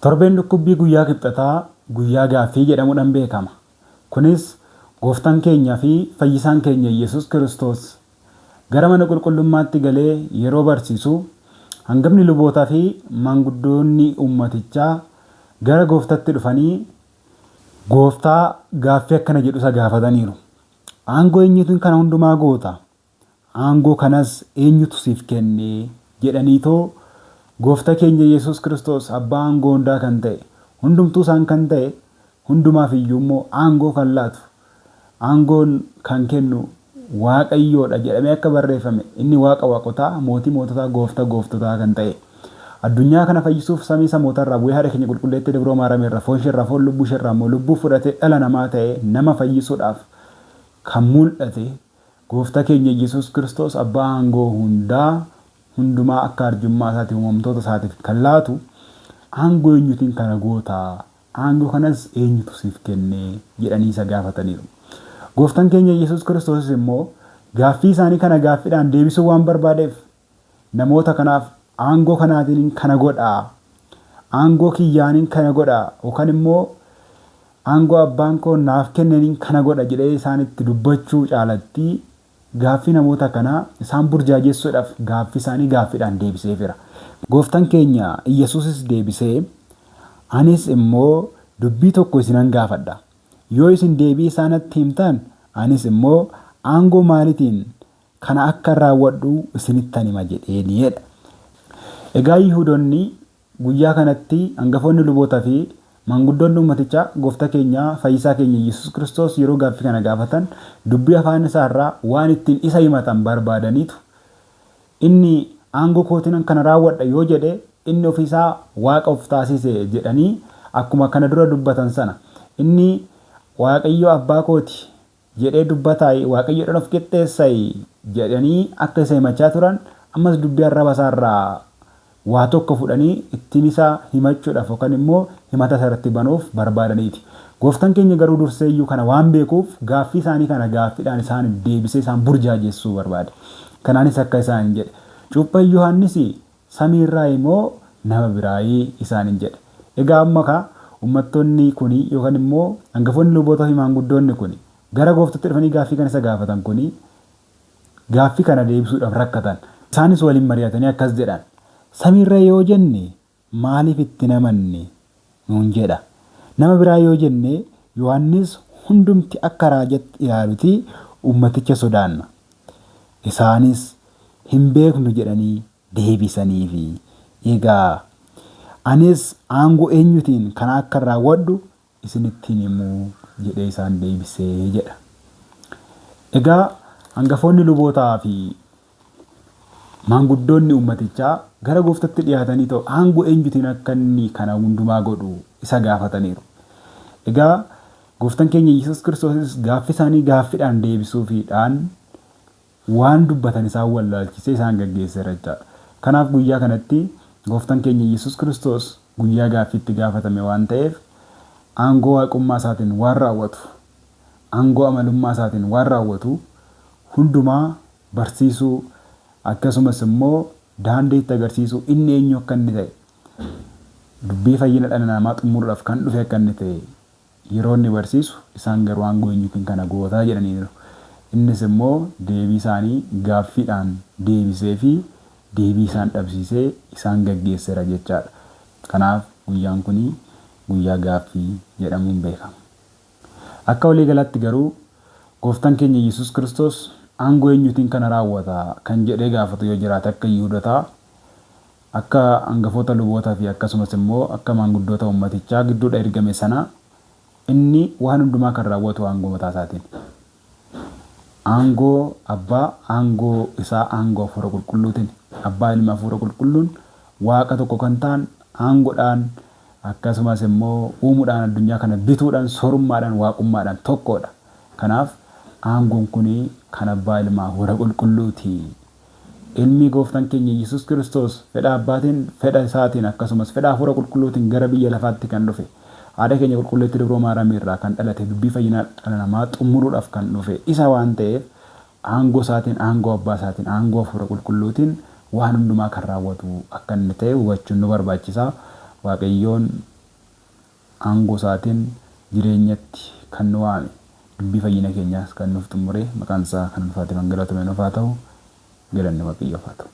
Torbeen dhukkubbii guyyaa Kibxataa guyyaa gaaffii jedhamuudhaan beekama. Kunis gooftaan keenyaa fi fayyisaan keenya Yesuus Kiristoos gara mana qulqullummaatti galee yeroo barsiisu hangafni lubootaa fi maanguddoonni uummatichaa gara gooftatti dhufanii gooftaa gaaffii akkana jedhu isa gaafataniiru. Aangoo eenyuutiin kana hundumaa goota? Aangoo kanas eenyutu siif kenne? Jedhaniitoo gooftaa keenya Yesuus Kiristoos abbaa aangoo hundaa kan ta'e, hundumtuu isaan kan ta'e, hundumaaf iyyuu immoo aangoo kan laatu, aangoon kan kennu Waaqayyoodha jedhamee akka barreeffame inni Waaqa waaqotaa, mootii moototaa, gooftaa gooftotaa kan ta'e. Addunyaa kana fayyisuuf samii samootarraa bu'ee haadha keenya qulqulleettii Dubroo Maariyaam irraa foon isheerraa foon lubbuu isheerraa immoo lubbuu fudhatee dhala namaa ta'ee nama fayyisuudhaaf kan mul'ate gooftaa keenya Yesuus Kiristoos abbaa aangoo hundaa hundumaa akka arjummaa isaatiif uumamtoota isaatiif kan laatu aangoo eenyuutiin kana gootaa? Aangoo kanas eenyutu siif kenne? Jedhanii isa gaafataniiru. Gooftaan keenya Yesuus Kiristoosis immoo gaaffii isaanii kana gaaffiidhaan deebisuu waan barbaadeef namoota kanaaf aangoo kanaatiin kana godhaa, aangoo kiyyaaniin kana godhaa yookaan immoo aangoo abbaan koo naaf kenneniin kana godha jedhee isaanitti dubbachuu caalatti gaaffii namoota kanaa isaan burjaajessuudhaaf gaaffii isaanii gaaffiidhaan deebiseefira. Gooftaan keenya Iyyasuusis deebisee, Anis immoo dubbii tokko isinan gaafadha. Yoo isin deebii isaa natti himtan, anis immoo aangoo maaliitiin kana akkan raawwadhu isinittan hima jedheeni jedha. Egaa Yihuudonni guyyaa kanatti hangafoonni lubootaa fi maanguddoonni uummatichaa gooftaa keenya fayyisaa keenya Yesuus Kiristoos yeroo gaaffii kana gaafatan dubbii afaan isaa irraa waan ittiin isa himatan barbaadaniitu inni aangoo kootiinan kana raawwadha yoo jedhe inni ofiisaa Waaqa of taasise jedhanii akkuma kana dura dubbatan sana inni Waaqayyo abbaa kooti jedhee dubbataayi, Waaqayyoodhaan of qixxeessayi jedhanii akka isa himachaa turan, ammas dubbii arraba isaa irraa waa tokko fudhanii ittiin isa himachuudhaaf yookaan immoo himata isa irratti banuuf barbaadaniiti. Gooftaan keenya garuu dursee iyyuu kana waan beekuuf gaaffii isaanii kana gaaffiidhaan isaaniif deebisee isaan burjaajessuu barbaade. Kanaanis akka isaaniin jedhe, Cuuphaan Yohaannisi samii irraayi moo nama biraayi isaaniin jedhe. Egaa amma kaa uummattoonni kuni yookaan immoo hangafoonni lubootaa fi maanguddoonni kuni gara gooftatti dhufanii gaaffii kana isa gaafatan kuni gaaffii kana deebisuudhaaf rakkatan. Isaanis waliin mari'atanii akkas jedhan, Samiirra yoo jenne maaliif itti hin amanne nuun jedha. Nama biraa yoo jenne Yohaannis hundumti akka raajatti ilaaluti uummaticha sodaanna. Isaanis hin beeknu jedhanii deebisaniifi. Egaa anis aangoo eenyutiin kana akkan raawwadhu isinitti hin himu jedhee isaan deebise jedha. Egaa hangafoonni lubootaa fi maanguddoonni uummatichaa gara gooftatti dhiyaatanii ta'u aangoo eenyutiin akka inni kana hundumaa godhu isa gaafataniiru. Egaa gooftaan keenya Yesuus Kiristoosis gaaffii isaanii gaaffiidhaan deebisuufiidhaan waan dubbatan isaan wallaalchisee isaan gaggeesseera jechaadha. Kanaaf guyyaa kanatti gooftaan keenya Yesuus Kiristoos guyyaa gaaffiitti gaafatame waan ta'eef aangoo waaqummaa isaatiin waan raawwatu, aangoo amalummaa isaatiin waan raawwatu hundumaa barsiisuu akkasumas immoo daandii itti agarsiisuu inni eenyu akka inni ta'e dubbii fayyina dhala namaa xumuruudhaaf kan dhufe akka inni ta'e yeroo inni barsiisu isaan garuu aangoo eenyuutiin kana gootaa jedhaniiru. Innis immoo deebii isaanii gaaffiidhaan deebisee fi deebii isaan dhabsiisee isaan gaggeesseera jechaadha. Kanaaf guyyaan kun guyyaa gaaffii jedhamuun beekama. Akka waliigalaatti garuu gooftaan keenya Yesuus Kiristoos aangoo eenyuutiin kana raawwata kan jedhee gaafatu yoo jiraate akka Yihuudotaa, akka hangafoota lubootaa fi akkasumas immoo akka maanguddoota uummatichaa gidduudha ergame sana inni waan hundumaa kan raawwatu aangoo mataa isaatiin. Aangoo abbaa, aangoo isaa aangoo hafuura qulqulluutiin. Abbaa ilma hafuura qulqulluun waaqa tokko kan ta'an aangoodhaan akkasumas immoo uumuudhaan addunyaa kana bituudhaan soorummaadhaan waaqummaadhaan tokkodha. Kanaaf aangoon kun kan abbaa ilma hafuura qulqulluuti. Ilmi gooftaan keenya Yesuus Kiristoos fedha abbaatiin, fedha isaatiin akkasumas fedha hafuura qulqulluutiin gara biyya lafaatti kan dhufe, haadha keenya qulqulleettii Dubroo Maariyaam irraa kan dhalate dubbii fayyinaa dhala namaa xumuruudhaaf kan dhufe isa waan ta'eef Aangoo isaatiin, aangoo abbaa isaatiin, aangoo hafuura qulqulluutiin waan hundumaa kan raawwatu akka inni ta'e hubachuun nu barbaachisa. Waaqayyoon aangoo isaatiin jireenyatti kan nu waame, dubbii fayyina keenyaas kan nuuf xumure, maqaan isaa kan ulfaate kan galatame nuuf haa ta'u. Galanni Waaqayyoof haa ta'u.